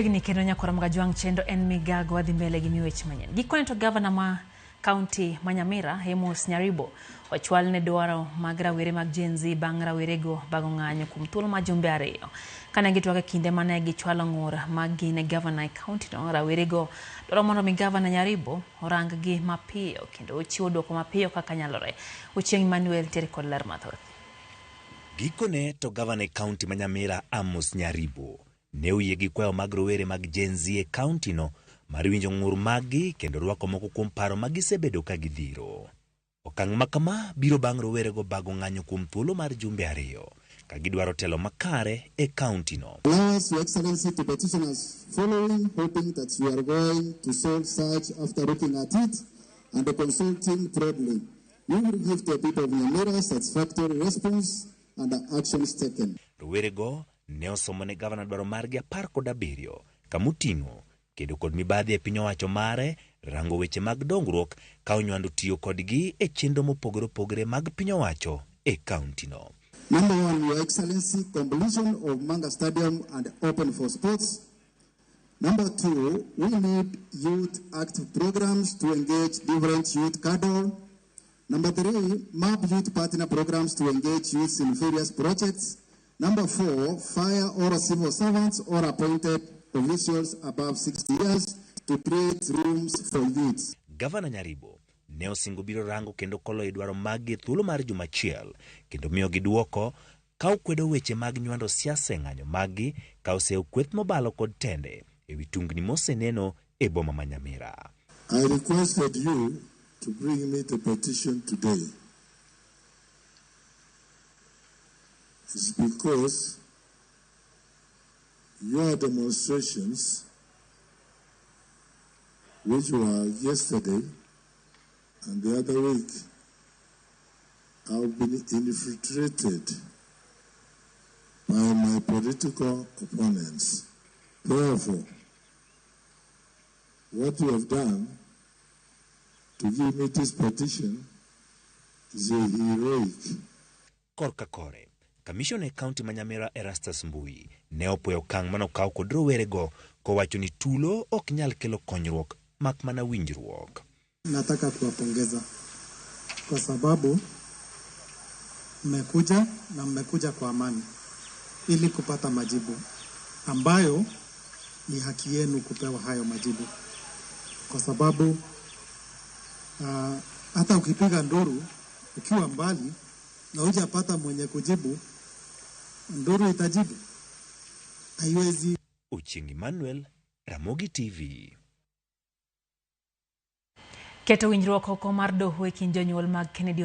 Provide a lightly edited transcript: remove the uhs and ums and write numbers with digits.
Chiegni kendo nyakwar Mgajwang' chendo en migago wadhi mbele gi miweche manyien. Gikone to gavana ma kaunti ma Nyamira, Amos Nyaribo, ochwal ne dwaro mag rawere mag Gen Z bang' rawerego bago ng'anyo kuom thuolo mar jumbe 2. Kane gitwak e kinde mane gichwalo ng'ur maggi ne gavana e kaunti no, rawerego dwaro mondo mi gavana Nyaribo orang gi mapiyo kendo ochiwo dwoko mapiyo kaka nyalore. Ochieng' Emmanuel nitiere kod ler mathoth. Gikone to gavana e kaunti ma Nyamira Amos Nyaribo ne oyie gi kwayo mag rowere mag Gen Z e kaunti no mar winjo ng'ur maggi kendo rwako moko kuom paro ma gisebedo ka gidhiro. Okang' ma kama biro bang' rowerego bago ng'anyo kuom thuolo mar jumbe 2 ka gidwaro telo makare e kaunti no. Allow us, Your Excellency, to petition as following, hoping that you are going to solve such after looking at it and consulting broadly. We will give the people of Nyamira satisfactory response and actions taken. Rowerego ne osomo ne gavana dwaro margi 17 kamoting'o kedo kod mibadhi e piny owacho mare, rango weche mag dongruok ka onywando tiyo kodgi e chenro mopogore opogore mag piny owacho e kaunti no. Number 1, Your Excellency, completion of Manga Stadium and open for sports. Number 2, we need youth active programs to engage different youth cadre. Number 3, map youth partner programs to engage youths in various projects. Number 4, fire all civil servants or appointed officials above 60 years to create rooms for youth. Gavana Nyaribo ne osingo biro rango kendo kolo e dwaro maggi e thuolo mar juma achiel kendo miyo giduoko ka okwedo weche mag nywando siasa e ng'anyo maggi ka oseyo kweth mobalo kod tende e wi tungni moseneno e boma ma Nyamira. I requested you to bring me the petition today. It's because your demonstrations, which were yesterday and the other week, have been infiltrated by my political opponents. Therefore, what you have done to give me this petition is a heroic. Korka kore, Commissioner e kaunti ma Nyamira Erastus Mbui ne opuoyo okang' mane okaw kod rowerego kowacho ni tulo ok nyal kelo konyruok mak mana winjruok. Nataka kuwapongeza kwa sababu mmekuja na mmekuja kwa amani ili kupata majibu ambayo ni haki yenu kupewa hayo majibu, kwa sababu hata ukipiga nduru ukiwa mbali na hujapata mwenye kujibu, nduru itajibu? Haiwezi. Ochieng' Emmanuel, Ramogi TV. Keto winjruok oko mar doho e kind jonyuol mag Kennedy.